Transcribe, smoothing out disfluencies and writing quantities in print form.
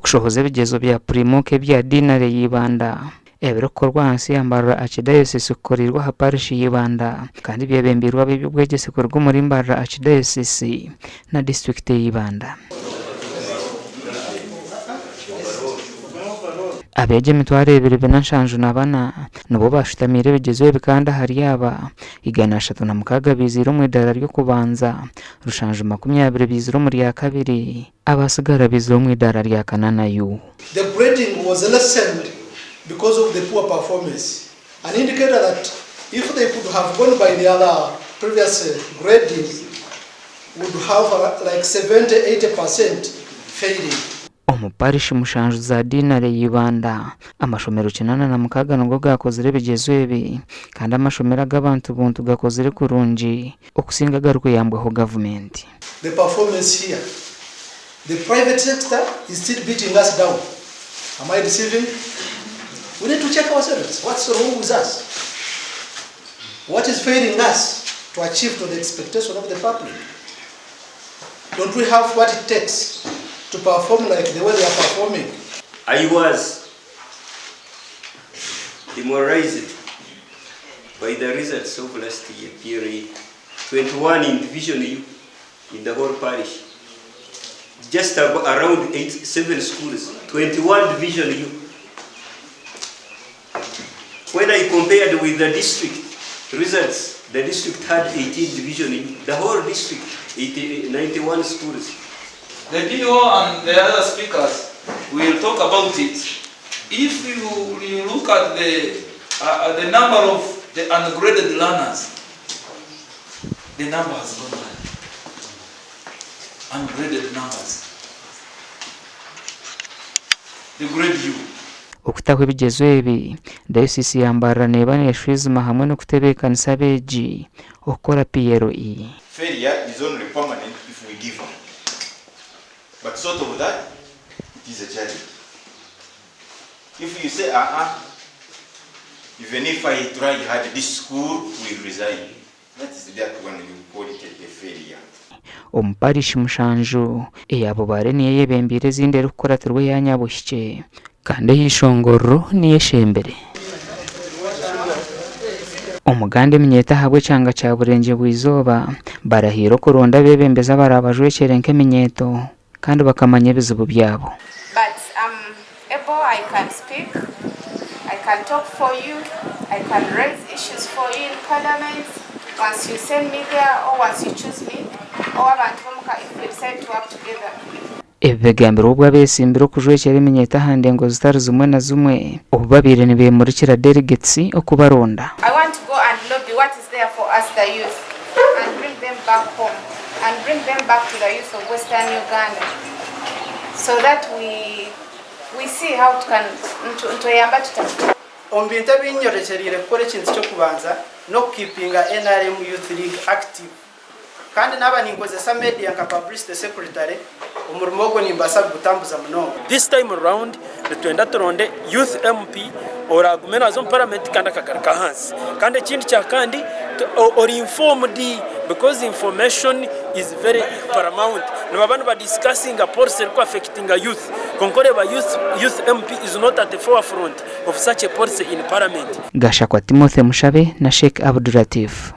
Kushohoza ebigyezo bya Purimuka ebya Diinare ya Ibanda ebirikukorwa ahansi ya Mbarara Archdiocese kukoreirwe aha Parish ya Ibanda kandi byebembeirwe ab'eby'obwegyese kuruga omuri Mbarara Archdiocese na disiturikiti ya Ibanda. Abeegi 2,474 nibo baashutamiire ebigyezo ebi kandi ahari aba, 136 baiziire omu idaara ry'okubanza, 720 baizire omu ryakabiri. Abaatsigara baizire omu idaara rya Kanana U. The grading was lessened because of the poor performance, an indicator that if they could have gone by the other previous grading would have like 70, 80% failing. Omu parish mushanju za Diinare ya Ibanda, amashomero 86 nigo gaakozire ebigyezo ebi kandi amashomero ag'abantu buntu gakozire kurungi okusinga agarikuyambwaho gavumenti. The performance here the private sector is still beating us down am I deceiving? We need to check ourselves what's wrong with us what is failing us to achieve to the expectation of the public don't we have what it takes to perform like the way they are performing. I was demoralized by the results of last year PLE 21 in division U in the whole parish just around 8, 7 schools 21 division U when I compared with the district results the district had 18 division U the whole district 80, 91 schools. The DO and the other speakers will talk about it. If you, you look at the, the number of the ungraded learners, the number has gone high. Ungraded numbers. The grade U. Okutaho ebigyezo ebi, Dayosiisi ya Mbarara neeba neeshwijuma hamwe n'okutebeekanisa abeegi okukora PLE. Failure is only permanent if we give up but sort of that it is a challenge if you say aa even if I try hard this school will resign that is that one you call it a failure. Omu parish mushanju, eya Bubare niyo eyebembeire ezindi erikukuratirwa eya Nyabuhikye kandi ey'eishongorero niyo eshembire. Omuganda eminyeeto ahabw'ekyanga kya Burengyerwa-izooba barahiire okuronda abeebembezi abaraabajwekyere nk'eminyeeto kandi bakamanya ebizibu byabo. But am able, I can speak, I can talk for you, I can raise issues for you in parliament once you send me there or once you choose me or abantu b'omuka if we decide to work together. Ebi bigambirwe obu abetsimbire okujwekyera eminyeeto aha ndengo zitari zimwe na zimwe obu babaire nibemurikira delegates okubaronda. I want to go and lobby what is there for us the youth and bring them back home and bring them back to the youth of western Uganda so that we we see how can nitweyamba tuta. Omu bintu ebi nyorekyereire kukora ekintu ky'okubanza n'okukiipinga nrm Youth League active. Kandi naaba ninkozesa media nka publicity secretary, omurimo ogwo nimbaasa kugutambuza munonga. This time round nitwenda turonde youth MP oragume naza omu parliament kandi akagaruka ahansi. Kandi ekindi kya kandi ori informed because information is very paramount. Nibaba niba discussinga policy eriku affectinga youth kwonka oreeba youth MP is not at the forefront of such a policy in parliament. Gashakwa Timothy Mushabe na Sheikh Abdulatif.